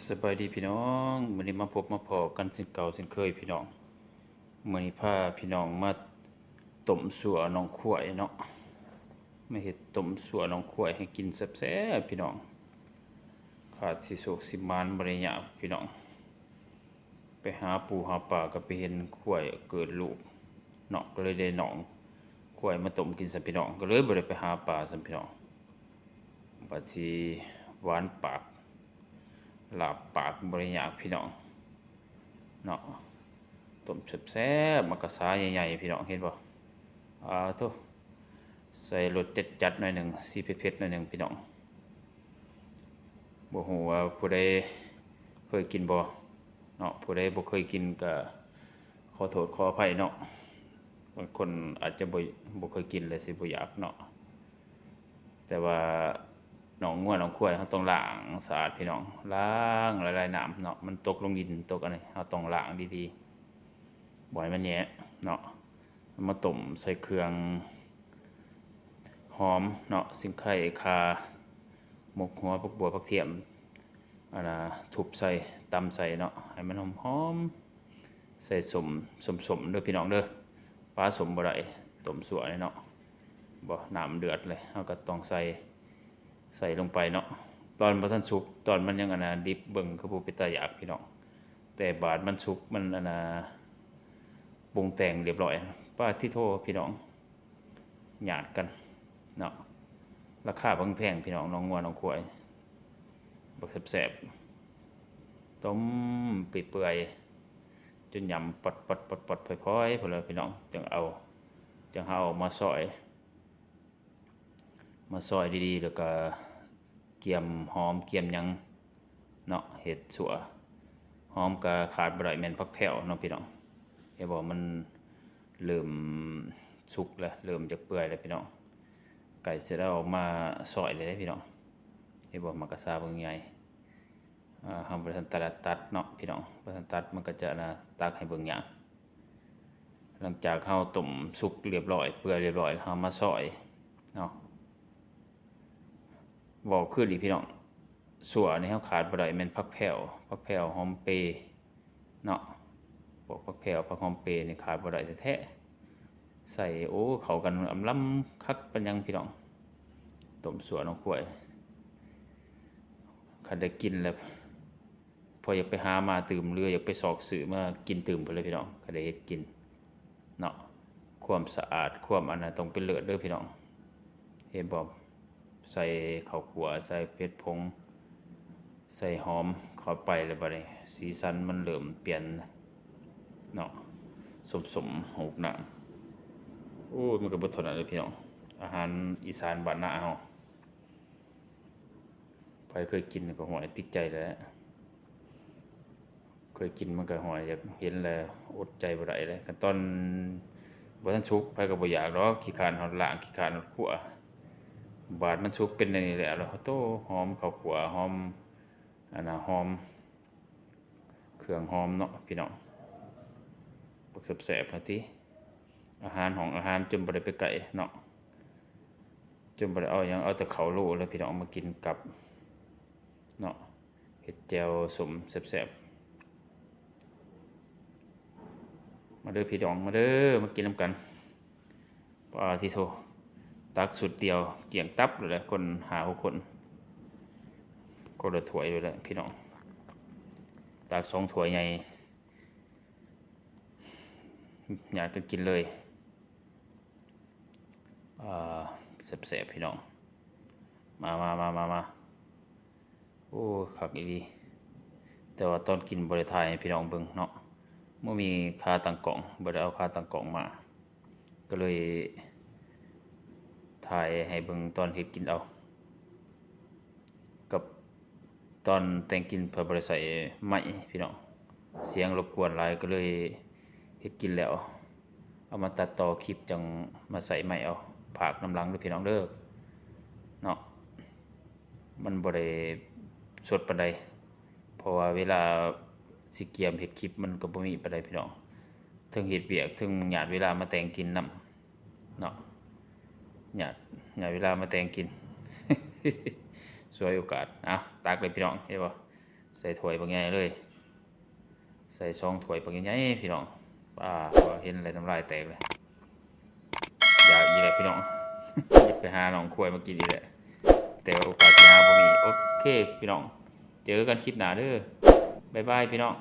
ສະບາຍດີພີ່ນ້ອງ, ມື້ນີ້ມາພົບມາພໍ້ກັນເຊັ່ນເກົ່າເຊັ່ນເຄີຍພີ່ນ້ອງ. ມື້ນີ້ພາພີ່ນ້ອງມາຕົ້ມຊົ່ວໜອງຄວາຍເນາະ, ມາເຮັດຕົ້ມຊົ່ວໜອງຄວາຍໃຫ້ກິນແຊບໆ ພີ່ນ້ອງ. ຄາດຊິໂຊກຊິໝານບໍ່ໄດ້ຍາກພີ່ນ້ອງ, ໄປຫາປູຫາປາກໍໄປເຫັນຄວາຍເກີດລູກເນາະ, ກໍເລີຍໄດ້ໜອງຄວາຍມາຕົ້ມກິນຊະພີ່ນ້ອງ, ກໍເລີຍບໍ່ໄດ້ໄປຫາປາຊະພີ່ນ້ອງ. ບາດຊິຫວານປາກ ລາບປາກບໍ່ໄດ້ຍາກພີ່ນ້ອງເນາະ. ຕົ້ມແຊບໆ ໝາກກະສາໃຫຍ່ໆ ພີ່ນ້ອງເຫັນບໍ່? ອາໂທ້ ໃສ່ລົດຈັດໆ ໜ້ອຍໜຶ່ງ, ສີເຜັດໆ ໜ້ອຍໜຶ່ງພີ່ນ້ອງ. ບໍ່ຮູ້ວ່າຜູ້ໃດເຄີຍກິນບໍ່ເນາະ, ຜູ້ໃດບໍ່ເຄີຍກິນກໍຂໍໂທດຂໍອະໄພເນາະ, ບາງຄົນອາດຈະບໍ່ ບໍ່ເຄີຍກິນແລ້ວຊິບໍ່ຢາກເນາະ. ແຕ່ວ່າໜອງງົວໜອງຄວາຍເຮົາຕ້ອງລ້າງສະອາດພີ່ນ້ອງ, ລ້າງລະລາຍນ້ຳເນາະ, ມັນຕົກລົງດິນຕົກອັນນີ້ ເຮົາຕ້ອງລ້າງດີໆ ບໍ່ໃຫ້ມັນແຍະເນາະ. ເອົາມາຕົ້ມໃສ່ເຄື່ອງຫອມເນາະ, ຊິງໄຄ ຂ່າ, ໝົກຫົວ, ຜັກບົ່ວ, ຜັກທຽມ, ອັນນ່າ ທຸບໃສ່ ຕຳໃສ່ເນາະ ໃຫ້ມັນຫອມໆ. ໃສ່ສົ້ມ ສົ້ມໆ ເດີພີ່ນ້ອງເດີ, ປາສົ້ມບໍ່ໄດ້ ຕົ້ມຊົ່ວນີ້ເນາະ. ບໍ່ ນ້ຳເດືອດເລີຍ ເຮົາກໍຕ້ອງໃສ່ ໃສ່ລົງໄປເນາະ. ຕອນບໍ່ທັນສຸກ ຕອນມັນຍັງອັນນ່າດິບ ເບິ່ງຄືບໍ່ເປັນຕາຢາກພີ່ນ້ອງ, ແຕ່ບາດມັນສຸກ ມັນອັນນ່າປຸງແຕ່ງຮຽບຮ້ອຍ ປາດຕິໂທ ພີ່ນ້ອງ. ຍາດກັນເນາະ, ລາຄາແພງໆ ພີ່ນ້ອງ, ໜອງງົວໜອງຄວາຍ ບັກແຊບໆ ຕົ້ມເປື່ອຍໆ ຈົນຫຍ້ຳປັດໆໆ ພອຍໆ ພຸ້ນແຫຼະພີ່ນ້ອງ, ຈັ່ງເອົາ ຈັ່ງເຮົາເອົາມາຊອຍ ມາຊອຍດີໆ ແລ້ວກໍກຽມຫອມກຽມຫຍັງເນາະ ເຮັດຊົ່ວ. ຫອມກໍຂາດບໍ່ໄດ້ແມ່ນຜັກແພ້ວເນາະພີ່ນ້ອງ, ເຫັນບໍ່ ມັນເລີ່ມສຸກແລ້ວ ເລີ່ມຈະເປື່ອຍແລ້ວພີ່ນ້ອງ, ໃກ້ຊິໄດ້ເອົາມາຊອຍແລ້ວເດ້ພີ່ນ້ອງ. ເຫັນບໍ່ ໝາກກະສາເບິ່ງໃຫຍ່. ອ່າ ເຮົາບໍ່ທັນຕັດເນາະພີ່ນ້ອງ, ບໍ່ທັນຕັດມັນກໍຈະ ນະ ຕັກໃຫ້ເບິ່ງຍາກ. ຫຼັງຈາກເຮົາຕົ້ມສຸກຮຽບຮ້ອຍ ເປື່ອຍຮຽບຮ້ອຍ ເຮົາມາຊອຍເນາະ. ເວົ້າຄືນອີກພີ່ນ້ອງ, ຊົ່ວນີ້ເຮົາຂາດບໍ່ໄດ້ແມ່ນຜັກແພ້ວ, ຜັກແພ້ວ ຫອມເປເນາະ. ພວກຜັກແພ້ວ ຜັກຫອມເປນີ້ຂາດບໍ່ໄດ້ແທ້ໆ. ໃສ່ ໂອ້ ເຂົ້າກັນອຳລຳຄັກປານຫຍັງພີ່ນ້ອງ, ຕົ້ມຊົ່ວໜອງຄວາຍ. ຄັນໄດ້ກິນແລ້ວ ພໍຢາກໄປຫາມາຕື່ມ ຫຼືຢາກໄປຊອກຊື້ມາກິນຕື່ມພຸ້ນແຫຼະພີ່ນ້ອງ, ຄັນໄດ້ເຮັດກິນເນາະ. ຄວາມສະອາດ ຄວາມອັນນັ້ນຕ້ອງເປັນເລີດເດີພີ່ນ້ອງ. ເຫັນບໍ່ ໃສ່ເຂົ້າຂົ້ວ ໃສ່ເຜັດຜົງ ໃສ່ຫອມເຂົ້າໄປແລ້ວ ບາດນີ້ສີສັນມັນເລີ່ມປ່ຽນເນາະ, ສົ້ມໆ ຫູກນ້ຳ. ໂອ້ຍ ມັນກໍບໍ່ເທົ່ານັ້ນເດ້ພີ່ນ້ອງ, ອາຫານອີສານບ້ານນາເຮົາ. ໃຜເຄີຍກິນກໍ ຫ້ວຍ ຕິດໃຈແຫຼະ, ເຄີຍກິນມັນກໍ ຫ້ວຍ ຢາກເຫັນແລ້ວອົດໃຈບໍ່ໄດ້ເດ້. ຄັນຕອນບໍ່ທັນສຸກ ໃຜກໍບໍ່ຢາກດອກ, ຂີ້ຄ້ານຮອດລ້າງ ຂີ້ຄ້ານຮອດຂົ້ວ. ບາດມັນສຸກເປັນແນວນີ້ແລ້ວ ໂອ້ໂຕ ຫອມເຂົ້າຂົ້ວ ຫອມ ອັນນ່າ ຫອມເຄື່ອງຫອມເນາະພີ່ນ້ອງ, ບັກແຊບໆ ຫັ້ນຕິ. ອາຫານຫ້ອງອາຫານຈົນບໍ່ໄດ້ໄປໃກ້ເນາະ, ຈົນບໍ່ໄດ້ເອົາຫຍັງ ເອົາແຕ່ເຂົ້າໂລແລ້ວພີ່ນ້ອງ ມາກິນກັບເນາະ, ເຮັດແຈ່ວສົ້ມແຊບໆ. ມາເດີພີ່ນ້ອງ ມາເດີ ມາກິນນຳກັນ. ປາດຕິໂທ ຕັກຊຸດດຽວກ້ຽງຕັບໂລດແຫຼະ ຄົນຫ້າຫົກຄົນ, ຄົນລະຖ້ວຍໂລດແຫຼະພີ່ນ້ອງ, ຕັກສອງຖ້ວຍໃຫຍ່ ຍາດກັນກິນເລີຍ. ອ່າ ແຊບໆ ພີ່ນ້ອງ, ມາໆໆໆ. ໂອ້ ຄັກອີ່ຫຼີ, ແຕ່ວ່າຕອນກິນບໍ່ໄດ້ຖ່າຍໃຫ້ພີ່ນ້ອງເບິ່ງເນາະ, ບໍ່ມີຂາຕັ້ງກ້ອງ ບໍ່ໄດ້ເອົາຂາຕັ້ງກ້ອງມາ, ກໍເລີຍຖ່າຍໃຫ້ເບິ່ງຕອນເຮັດກິນເອົາ. ກັບຕອນແຕ່ງກິນເພິ່ນບໍ່ໄດ້ໃສ່ໄມພີ່ນ້ອງ, ສຽງລົບກວນຫຼາຍ ກໍເລີຍເຮັດກິນແລ້ວ ເອົາມາຕັດຕໍ່ຄລິບ ຈັ່ງມາໃສ່ໄມເອົາ. ພາກນຳຫຼັງເດີພີ່ນ້ອງເດີເນາະ, ມັນບໍ່ໄດ້ສົດປານໃດ ເພາະວ່າເວລາຊິກຽມເຮັດຄລິບ ມັນກໍບໍ່ມີປານໃດພີ່ນ້ອງ, ເທິງເຮັດວຽກ ເທິງຍາດເວລາມາແຕ່ງກິນນຳ ເນາະ, ຍາດ ຍາດເວລາມາແຕ່ງກິນ ສວຍໂອກາດ. ເອົາ ຕັກເລີຍພີ່ນ້ອງ, ເຫັນບໍ່? ໃສ່ຖ້ວຍບັກໃຫຍ່ເລີຍ ໃສ່ສອງຖ້ວຍບັກໃຫຍ່ໆ ພີ່ນ້ອງ. ປ້າ ເຫັນແລ້ວນ້ຳລາຍແຕກເລີຍ ຢາກອີກແລ້ວພີ່ນ້ອງ ຢາກໄປຫາໜອງຄວາຍມາກິນອີກແຫຼະ ແຕ່ວ່າໂອກາດຊິຫາບໍ່ມີ. ໂອເຄພີ່ນ້ອງ ເຈີກັນຄລິບໜ້າເດີ ບາຍບາຍພີ່ນ້ອງ.